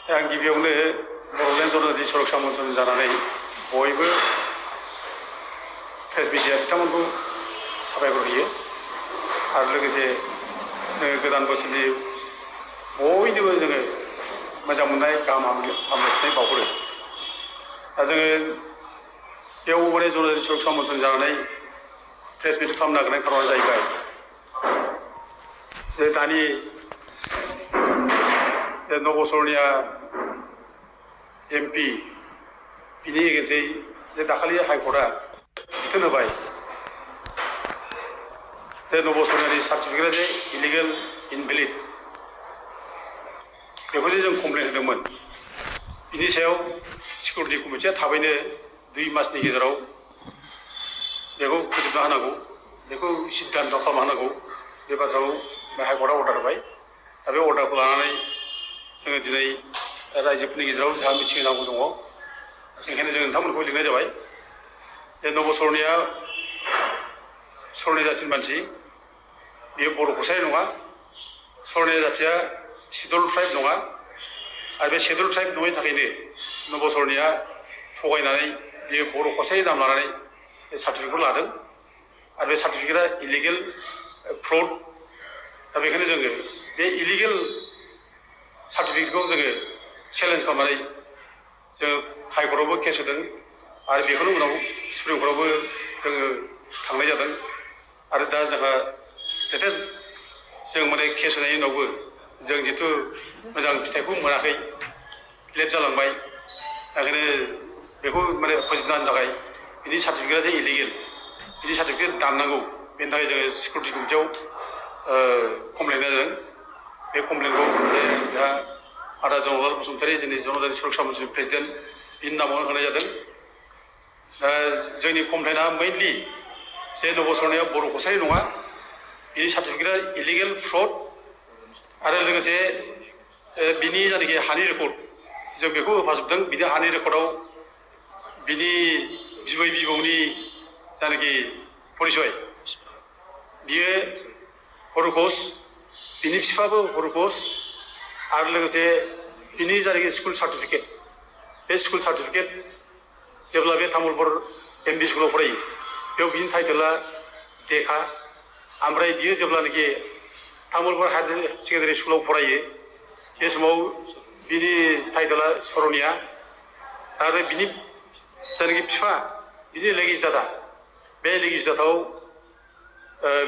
आं गिबियावनो बड'लेण्ड जनजाति सुरक्षा मन्थ्रि जानानै बयबो प्रेस मिडिया बिथांमोनखौ साबायखर होयो आरो लोगोसे जोङो गोदान बोसोरनि बयनोबो जोङो मोजां मोननाय गाहाम हामलायनाय बावहरो। दा जोङो बेयाव माने जनजाति सुरक्षा मन्थ्रि जानानै प्रेस मिट खालामनो नागिरनाय खार'ना जाहैबाय जे दानि नबसरनिया MP बिनि एगेन्सै जे दाखालि हाइकर्टआ बिथोन होबाय जे नबसरनियानि सार्टिफिकेटआ जे इलिगेल इनभेलिड बेखौ जे जों कमप्लेन होदोंमोन बिनि सायाव सिकिउरिटि कमिटिया थाबैनो 2 मासनि गेजेराव बेखौ फोजोबना होनांगौ, बेखौ सिद्धान्त खालामना होनांगौ, बे बाथ्राखौ हाइकर्टआ अर्डार होबाय। दा बे अर्डारखौ लानानै जोङो दिनै रायजोफोरनि गेजेराव जोंहा मिथिं होनांगौ दङ। ओंखायनो जों नोंथांमोनखौ लिंनाय जाबाय जे नबसरनिया सरनिया जाथिनि मानसि, बेयो बर' कसारि नङा, सरनिया जाथिया सिडुल ट्राइब नङा आरो बे सिडुल ट्राइब नङैनि थाखायनो नबसरनिया थगायनानै बेयो बर' कसारि नाम लानानै सार्टिफिकेटखौ लादों आरो बे सार्टिफिकेटआ इलिगेल फ्रड। दा बेखायनो जोङो बे इलिगेल सार्टिफिकेटखौ जोङो चेलेन्ज खालामनानै जोङो हाइकर्टआवबो केस होदों आरो बेखौनो उनाव सुप्रिम कर्टआवबो जोङो थांनाय जादों आरो दा जोंहा लेटेस्ट जों माने केस होनायनि उनावबो जों जिथु मोजां फिथाइखौ मोनाखै, लेट जालांबाय। ओंखायनो बेखौ माने फोजोबना होनो थाखाय बिनि सार्टिफिकेटआ जे इलिगेल बिनि सार्टिफिकेट दाननांगौ, बेनि थाखाय जोङो सिकिउरिटि कमिटियाव कमप्लेन होदों। बे कमप्लेनखौ दा आदा जनरल बसुमतारी जोंनि जनजाति सुरक्षा मन्थ्रि प्रेसिडेन्ट बिनि नामावनो होनाय जादों। दा जोंनि कमप्लेना मेइनलि जे नबसरनिया बर' कसारि नङा, बिनि सार्टिफिकेटआ इलिगेल फ्रड आरो लोगोसे बिनि जायनाखि हानि रेकर्ड जों बेखौ होफाजोबदों। बिनि हानि रेकर्डआव बिनि बिबै बिबौनि जायनाखि परिचय बियो हर'कस, बिनि बिफाबो हर'कस आरो लोगोसे बिनि जायनाखि स्कुल सार्टिफिकेट, बे स्कुल सार्टिफिकेट जेब्ला बे तामुलपुर MP स्कुलाव फरायो बेयाव बिनि टाइटेला देखा, ओमफ्राय बियो जेब्लानाखि तामुलपुर हायार सेकेन्डारि स्कुलाव फरायो बे समाव बिनि टाइटेला सरनिया आरो बिनि जायनाखि बिफा बिनि लेगिस्लेटार, बे लेगिस्लेटाराव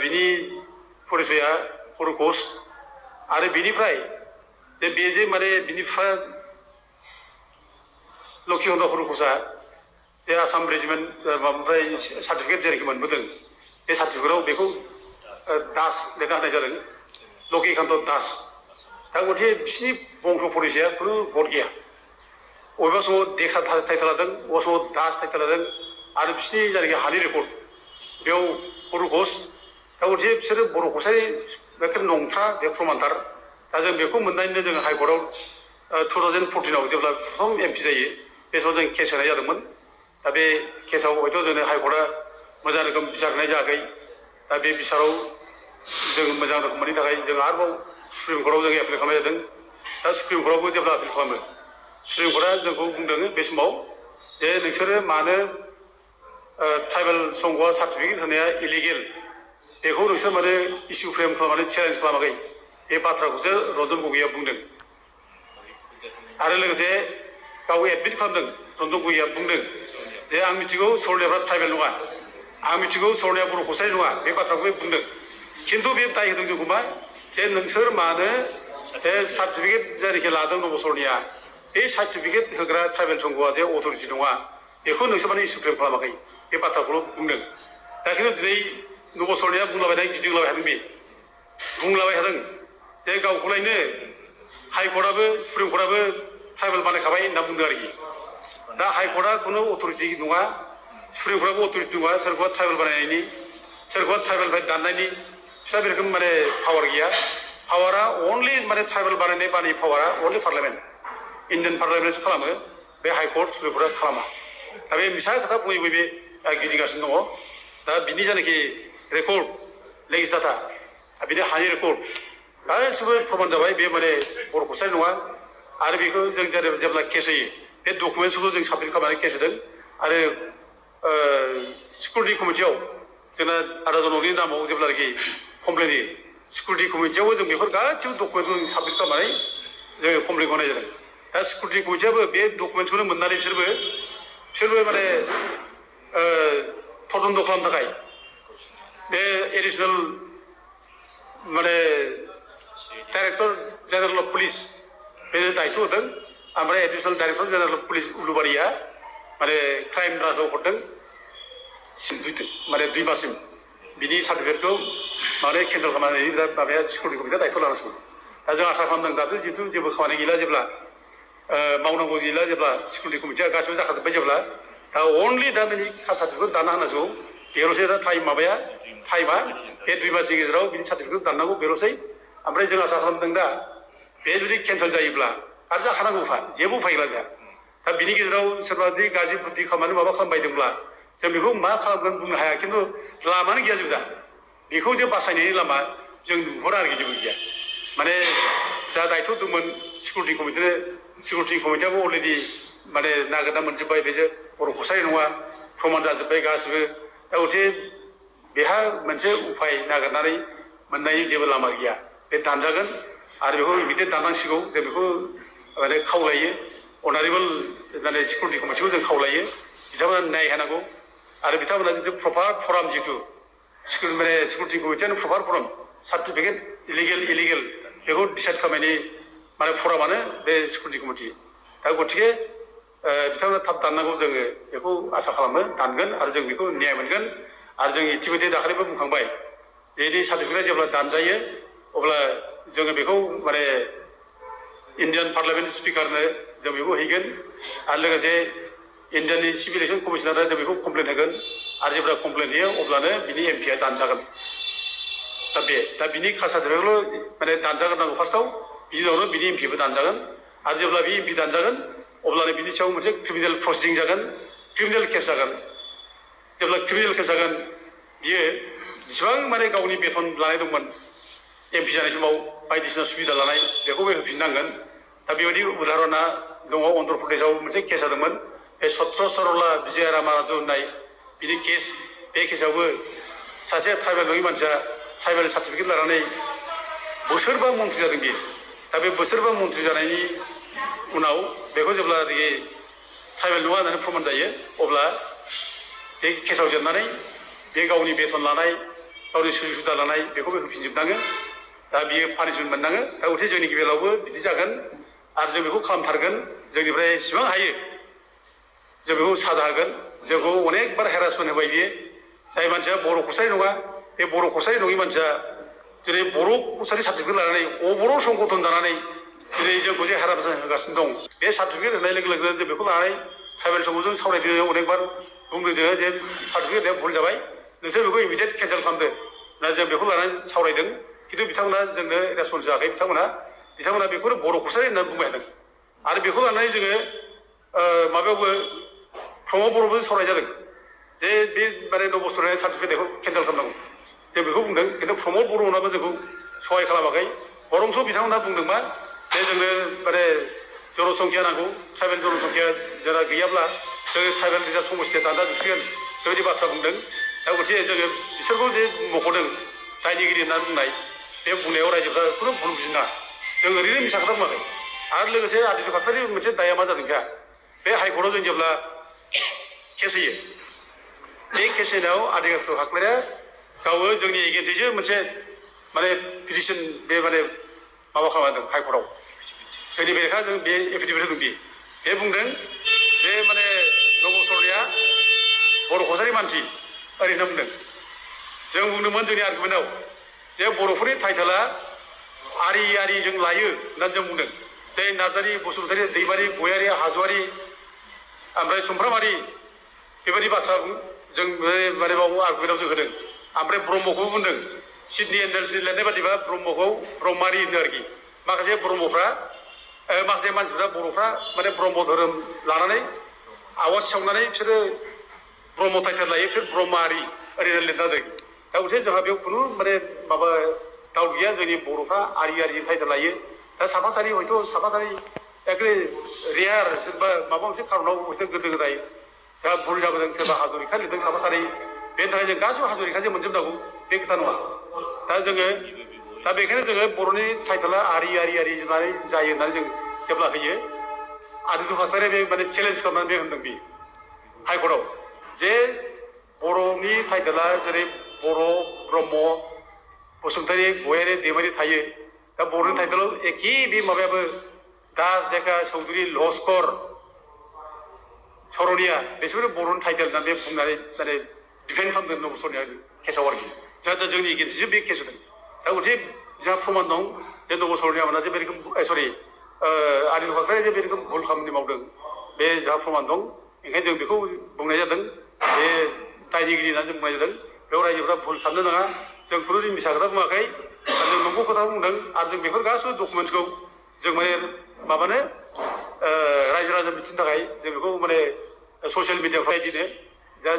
बिनि परिचया हर'कस आरो बिनिफ्राय जे बे जे माने बिनि बिफा लक्ष्मीकान्त हर'कसआ जे आसाम रेजिमेन्ट माबानिफ्राय सार्टिफिकेट जेरैखि मोनबोदों बे सार्टिफिकेटआव बेखौ दास लिरना होनाय जादों, लक्ष्मीकान्त दास। दा गथे बिसिनि बंस' परिचया खुनु गद गैया। बबेबा समाव देखा टाइटेल लादों, बबेबा समाव दास टाइटेल लादों आरो बिसिनि जायनाखि हानि रेकर्ड बेयाव हर'कस। दा गथे बिसोरो बर' कसारि एखे नंथ्रा, बे प्रमानथार। दा जों बेखौ मोननानैनो जोङो हाइकर्टआव 2014आव जेब्ला प्रथम MP जायो बे समाव जों केस होनाय जादोंमोन। दा बे केसआव हयथ' जोंनो हाइकर्टआ मोजां रोखोम बिसार होनाय जायाखै। दा बे बिसाराव जों मोजां रोखोम मोनैनि थाखाय जों आरोबाव सुप्रिम कर्टआव जों एपिल खालामनाय जादों। दा सुप्रिम कर्टआवबो जेब्ला एपिल खालामो सुप्रिम कर्टआ जोंखौ बुंदों बे समाव जे नोंसोरो मानो ट्राइबेल संघआ सार्टिफिकेट होनाया इलिगेल बेखौ नोंसोर माने इस्यु फ्रेम खालामनानै चेलेन्ज खालामाखै, बे बाथ्राखौसो रन्जन गगैया बुंदों। आरो लोगोसे गाव एडमिट खालामदों, रन्जन गगैया बुंदों जे आं मिथिगौ सरनियाफ्रा ट्राइबेल नङा, आं मिथिगौ सरनिया बर' कसारि नङा, बे बाथ्राखौ बुंदों। खिन्थु बे दाय होदों जोंखौ मा जे नोंसोर मानो बे सार्टिफिकेट जायनाखि लादों नबसरनिया बे सार्टिफिकेट होग्रा ट्राइबेल संघआ जे अथ'रिटि नङा बेखौ नोंसोर माने इस्यु फ्रेम खालामाखै, बे बाथ्राखौल' बुंदों। दा खिन्थु दिनै नबसरनिया बुंलाबाय थादों, गिदिंलाबाय थादों, बे बुंलाबाय थादों जे गावखौलायनो हाइकर्टआबो सुप्रिम कर्टआबो ट्राइबेल बानायखाबाय होनना बुंदों आरोखि। दा हाइकर्टआ खुनु अथ'रिटि नङा, सुप्रिम कर्टआबो अथ'रिटि नङा सोरखौबा ट्राइबेल बानायनायनि, सोरखौबा ट्राइबेलनिफ्राय दाननायनि बिस्रा बे रोखोम माने पावार गैया। पावारा अनलि माने ट्राइबेल बानायनाय पावारा अनलि पार्लियामेन्ट, इण्डियान पार्लियामेन्टसो खालामो, बे हाइकर्ट सुप्रिम कर्टआ खालामा। दा बे मिसा खोथा बुङै बुङै बे गिदिंगासिनो दङ। दा बिनि जायनाखि रेकर्ड लेगिस्लेटार बिनि हानि रेकर्ड गासिबो प्रमान जाबाय बे माने बर' कसारि नङा, आरो बेखौ जों जेब्ला केस होयो बे डकुमेन्टसखौ जों साबमिट खालामनानै केस होदों आरो सिकिउरिटि कमिटियाव जोंना आदा जनकनि नामाव जेब्लानाखि कमप्लेन होयो सिकिउरिटि कमिटियावबो जों बेफोर गासिबो डकुमेन्टसखौ जों साबमिट खालामनानै जोङो कमप्लेनखौ होनाय जादों दा सिकिउरिटि कमिटियाबो बे डकुमेन्टसखौनो मोननानै बिसोरबो माने तदन्त खालामनो थाखाय बे एडिसनेल माने डाइरेक्टर जेनेरेल अफ पुलिस बे दायथ' होदों ओमफ्राय additional director general of police Uluberia माने क्राइम ब्रान्चआव हरदों माने 2 माससिम बिनि सार्टिफिकेटखौ माने केन्सेल खालामनानै दा माबाया सिकिउरिटि कमिटिया दायथ' लानांसिगौ दा जों आसा खालामदों दाथ' जिहेतु जेबो खामानि गैला जेब्ला मावनांगौ गैला जेब्ला सिकिउरिटि कमिटिया गासिबो जाखाजोब्बाय जेब्ला दा अनलि दा बिनि कास्ट सार्टिफिकेट दानना होनांगौ बेल'सै दा टाइमा बे 2 मासनि गेजेराव बिनि सार्टिफिकेट दाननांगौ बेल'सै ओमफ्राय जों आसा खालामदों दा बे जुदि केन्सेल जायोब्ला आरो जाखानांगौखा जेबो उफाय गैला दा बिनि गेजेराव सोरबा जुदि गाज्रि बुद्धि खालामनानै माबा खालामबायदोंब्ला जों बेखौ मा खालामगोन बुंनो हाया खिन्थु लामानो गैया जों दा बेखौ जे बासायनायनि लामा जों नुहुरा आरोखि जेबो गैया माने जा दायथ' दंमोन सिकिउरिटि कमिटियाबो अलरेडि माने नागिरना मोनजोब्बाय बे जे बर' कसारि नङा प्रमान जाजोब्बाय गासिबो दा गथे बेहा मोनसे उफाय नागिरनानै मोननायनि जेबो लामा गैया बे दानजागोन आरो बेखौ इमिडियेट दाननांसिगौ जों बेखौ माने खावलायो अनारेबल माने सिकिउरिटि कमिटिखौ जों खावलायो बिथांमोना न्याय होनांगौ आरो बिथांमोना जितु प्रपार फर्म जितु माने सिकिउरिटि कमिटियानो प्रपार फर्म सार्टिफिकेट इलिगेल बेखौ डिसाइड खालामनायनि माने फर्मानो बे सिकिउरिटि कमिटि दा गतिके बिथांमोना थाब दाननांगौ जोङो बेखौ आसा खालामो दानगोन आरो जों बेखौ न्याय मोनगोन आरो जों इतिमধ্যে दाखालिबो बुंखांबाय बेनि सार्टिफिकेटआ जेब्ला दानजायो अब्ला जोङो बेखौ माने इन्डियान पार्लियामेन्ट स्पिकारनो जों बेखौ हैगोन आरो लोगोसे इन्डियानि चिफ इलेक्सन कमिशनारनो जों बेखौ कमप्लेन होगोन आरो जेब्ला कमप्लेन होयो अब्लानो बिनि एमपिआ दानजागोन दा बिनि कास्ट सार्टिफिकेटल' माने दानजागोरनांगौ फार्स्टआव बिनि उनावनो बिनि एमपिबो दानजागोन आरो जेब्ला बि एमपि दानजागोन अब्लानो बिनि सायाव मोनसे क्रिमिनेल प्रसिडिं जागोन क्रिमिनेल केस जागोन जेब्ला क्रिमिनेल केस जागोन बियो जेसेबां माने गावनि बेथन लानाय दंमोन एमपि जानाय समाव बायदिसिना सुबिदा लानाय बेखौबो होफिननांगोन दा बेबायदि उदाहरना दङ अन्ध्र प्रदेशआव मोनसे केस जादोंमोन बे सत्र सरला विजय रामाराजु होननाय बिनि केस बे केसआवबो सासे ट्राइबेल नङि मानसिया ट्राइबेल सार्टिफिकेट लानानै बोसोरबा मन्थ्रि जादों बियो दा बे बोसोरबा मन्थ्रि जानायनि उनाव बेखौ जेब्ला ट्राइबेल नङा होननानै प्रमान जायो अब्ला बे केसआव जेननानै बे गावनि बेथन लानाय गावनि सुजुग सुबिदा लानाय बेखौबो होफिनजोबनाङो दा बियो पानिशमेन्ट मोननाङो दा गथे जोंनि बेलायावबो बिदि जागोन आरो जों बेखौ खालामथारगोन जोंनिफ्राय जेसेबां हायो जों बेखौ साजा होगोन जोंखौ अनेकबार हेरासमेन्ट होबाय बियो जाय मानसिया बर' कसारि नङा बे बर' कसारि नङि मानसिया दिनै बर' कसारि सार्टिफिकेट लानानै अबर' संगठन दानानै दिनै जोंखौ जे हेरासमेन्ट होगासिनो दं बे सार्टिफिकेट होनाय लोगो लोगो जों बेखौ लानानै ट्राइबेल समजों सावरायदों अनेकबार बुंदों जोङो जे सार्टिफिकेट होनाया भुल जाबाय नोंसोर बेखौ इमिडियेट केन्सेल खालामदो दा जों बेखौ लानानै सावरायदों खिन्थु बिथांमोना जोंनो रेसपन्स होआखै बिथांमोना बेखौनो बर' कसारि होननानै बुंबाय थादों आरो बेखौ लानानै जोङो माबायावबो प्रमद बर'जों सावराय जादों जे बे माने नबस्वरनाय सार्टिफिकेटखौ केन्सेल खालामनांगौ जों बेखौ बुंदों खिन्थु प्रमद बर'नाबो जोंखौ सहाय खालामाखै बरंस बिथांमोना बुंदों मा जे जोंनो माने जनसंख्या नांगौ ट्राइबेल जनसंख्या जोंना गैयाब्ला जोङो ट्राइबेल रिजार्भ समस्तिया दानजा जोबसिगोन बेबायदि बाथ्रा बुंदों दा गथिखे जोङो बिसोरखौ जे मख'दों दायनिगिरि होननानै बुंनाय बे बुंनायाव रायजोफ्रा खुनु भुल बुजिना जों ओरैनो मिसा खोथा बुङाखै आरो लोगोसे आदित्य खाख्लारि मोनसे दाया मा जादों बे हाइकर्टआव जों जेब्ला केस होयो बे केस होनायाव आदित्य खाख्लारिया गावो जोंनि एगेन्स्टैसो मोनसे माने पिटिसन बे माने माबा खालामदों हाइकर्टआव जोंनि बेरेखा जों बे एफिडेभिट होदों बे बुंदों जे माने नबस्वरनाया बर' कसारि मानसि ओरैनो बुंदों जों बुंदोंमोन जोंनि आर्गुमेन्टआव जे बर'फोरनि टाइटेला आरि जों लायो होननानै जों बुंदों जे नार्जारि बसुमतारि दैमारि गयारि हाज'वारि ओमफ्राय सुमफ्रामारि बेबायदि बाथ्रा जों माने बाव आर्गुमेन्टआव जों होदों ओमफ्राय ब्रह्मखौबो बुंदों सिडनि एनएलसि लिरनाय बादिबा ब्रह्मखौ ब्रह्मारि होनो आरोखि माखासे ब्रह्मफ्रा माखासे मानसिफ्रा बर'फ्रा माने ब्रह्म धोरोम लानानै आवाथि सावनानै बिसोरो ब्रह्म टाइटेल लायो बिसोर ब्रह्मारि ओरैनो लिरना दों दा गथे जोंहा बेयाव खुनु माने माबा डाउट गैया जोंनि बर'फ्रा आरिजों टाइटेल लायो दा साफाथारि हयथ' साफाथारि एखे रेयार जेनेबा माबा मोनसे खारनाव हयथ' गोदो गोदाय जोंहा भुल जाबोदों सोरबा हाजरिखा लिरदों साफा सानै बेनि थाखाय जों गासिबो हाजरिखासो मोनजोबनांगौ बे खोथा नङा दा जोङो दा बेखायनो जोङो बर'नि टाइटेला आरि जोंनानै जायो होननानै जों जेब्ला होयो आरो दुखातारिया बे माने चेलेन्ज खालामनानै बे होनदों बे हाइकर्टआव जे बर'नि टाइटेला जेरै बर' ब्रह्म बसुमतारी गयारी दैमारी थायो दा बर'नि टाइटेलाव एखे बे माबायाबो दास डेका चौधुरी लस्कर सरनिया बिसोरो बर'नि टाइटेल होननानै बे बुंनानै माने डिफेन्ड खालामदों नब सरनिया केसआव आरोखि जोंहा दा जोंनि एगेन्स्टसो बे केस होदों दा मोनसे जोंहा प्रमान दं जे नब सरनिया मोना जे बे रोखोम सरि आरि दुखातारिया जे बे रोखोम भुल खामानि मावदों बे जोंहा प्रमान दं ओंखायनो जों बेखौ बुंनाय जादों बे दायनिगिरि होननानै जों बुंनाय जादों बेयाव रायजोफ्रा भुल साननो नाङा जों खुनु मिसा खोथा बुङाखै जों नंगौ खोथा बुंदों आरो जों बेफोर गासिबो डकुमेन्ट्सखौ जों माने माबानो रायजो राजा मिथिनो थाखाय जों बेखौ माने ससियेल मिडियाफ्राव दिनो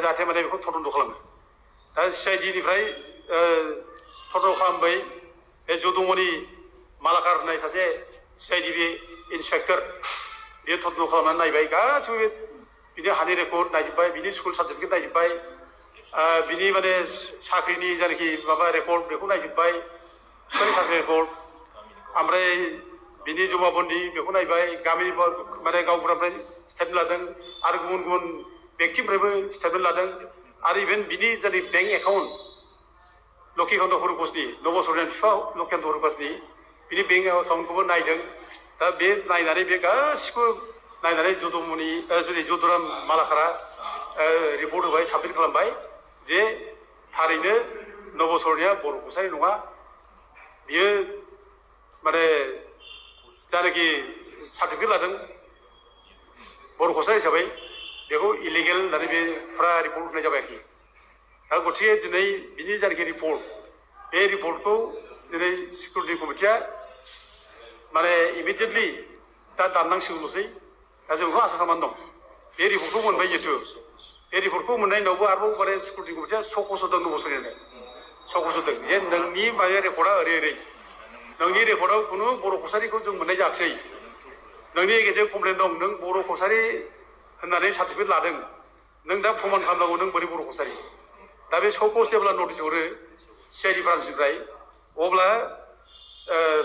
जाहाथे माने बेखौ तदन्त खालामो दा CID निफ्राय तदन्त खालामबाय बे जदुमणि मालाकार होननाय सासे CID बे इन्सपेक्टर बेयो तदन्त खालामनानै नायबाय गासिबो बे बिनि हानि रेकर्ड नायजोब्बाय बिनि स्कुल सार्टिफिकेट नायजोब्बाय बिनि माने साख्रिनि जायनाखि माबा रेकर्ड बेखौ नायजोब्बाय बिफानि साख्रि रेकर्ड ओमफ्राय बिनि जमाबन्दी बेखौ नायबाय गामिनि माने गावबुरानिफ्राय स्टेटमेन्ट लादों आरो गुबुन गुबुन व्यक्तिनिफ्रायबो स्टेटमेन्ट लादों आरो इभेन बिनि जाय बेंक एकाउन्ट लक्ष्मीकान्त हरिप्रसादनि नब सरनिया बिफा लक्ष्मीकान्त हरिप्रसादनि बिनि बेंक एकाउन्टखौबो नायदों दा बे नायनानै बे गासिबो नायनानै जदुराम मालाकारा रिपर्ट होबाय साबमिट खालामबाय जे थारैनो नब सरनिया बर' कसारि नङा बियो माने जायनाखि सार्टिफिकेट लादों बर' कसारि हिसाबै बेखौ इलिगेल होननानै बे फुरा रिपर्ट होनाय जाबाय आरोखि दा गतिके दिनै बिनि जायनाखि रिपर्ट बे रिपर्टखौ दिनै सिकिउरिटि कमिटिया माने इमिडियेटलि दा दाननांसिगौल'सै दा जों बेखौ आसा खालामनानै दं बे रिपर्टखौ मोनबाय जिहेतु बे रिपर्टखौ मोननायनि उनावबो आरोबाव माने सिकिउरिटि कमिटिया सकस होदों नब सरनियानो सकस होदों जे नोंनि माने रेकर्डआ ओरै नोंनि रेकर्डआव खुनु बर' कसारिखौ जों मोननाय जायाखिसै नोंनि गेजेराव कमप्लेन दं नों बर' कसारि होननानै सार्टिफिकेट लादों नों दा प्रमान खालामनांगौ नों बोरै बर' कसारि दा बे सकस जेब्ला नटिस हरो CID ब्रान्सनिफ्राय अब्ला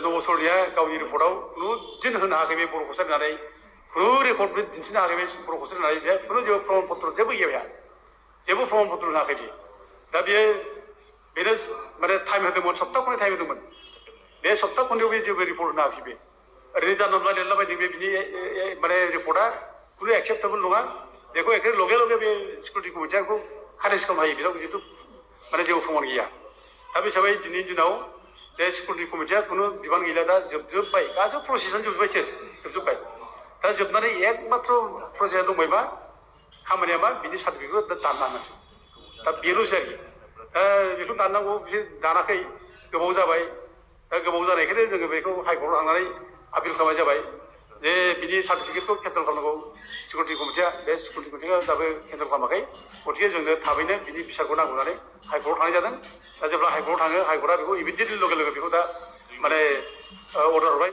नब सरनिया गावनि रिपर्टआव खुनु दिन होनो हायाखै बे बर' कसारि होननानै खुनु रेकर्ड दिन्थिनो हायाखै बे बर' कसारि होननानै बे खुनु जेबो प्रमान पत्र जेबो गैया बेहा जेबो प्रमान पत्र होनो हायाखै बेयो दा बेनो माने टाइम होदोंमोन सप्ता खननै टाइम होदोंमोन बे सप्ता खननैयाव बे जेबो रिपर्ट होनो हायाखै बे ओरैनो जानला मोनला लिरलाबायदों बे बिनि माने रिपर्टआ खुनु एक्सेप्टेबल नङा बेखौ एखे लगे लगे बे सिकिउरिटि कमिटिया बेखौ खारिज खालामनो हायो बेनाव जिहेतु माने जेबो प्रमान गैया दा बे हिसाबै दिनैनि दिनाव बे सिकिउरिटि कमिटिया खुनु बिबान गैला दा जोबजोब्बाय गासैबो प्रसेसआनो जोबजोब्बाय सेस जोबजोब्बाय दा जोबनानै एकमात्र प्रसेसा दंबायबा खामानिया मा बिनि सार्टिफिकेटखौ दा दानना होनांसै दा बेल'सै आरोखि दा बेखौ दाननांगौ बे दानाखै गोबाव जाबाय दा गोबाव जानायखायनो जोङो बेखौ हाइकर्टआव थांनानै आपिल खालामनाय जाबाय जे बिनि सार्टिफिकेटखौ केन्सेल खालामनांगौ सिकिउरिटि कमिटिया बे सिकिउरिटि कमिटिया दाबो केन्सेल खालामाखै गतिके जोंनो थाबैनो बिनि बिसारखौ नांगौ होननानै हाइकर्टआव थांनाय जादों दा जेब्ला हाइकर्टआव थाङो हाइकर्टआ बेखौ इमिडियेटलि लगे लगे बेखौ दा माने अर्डार हरबाय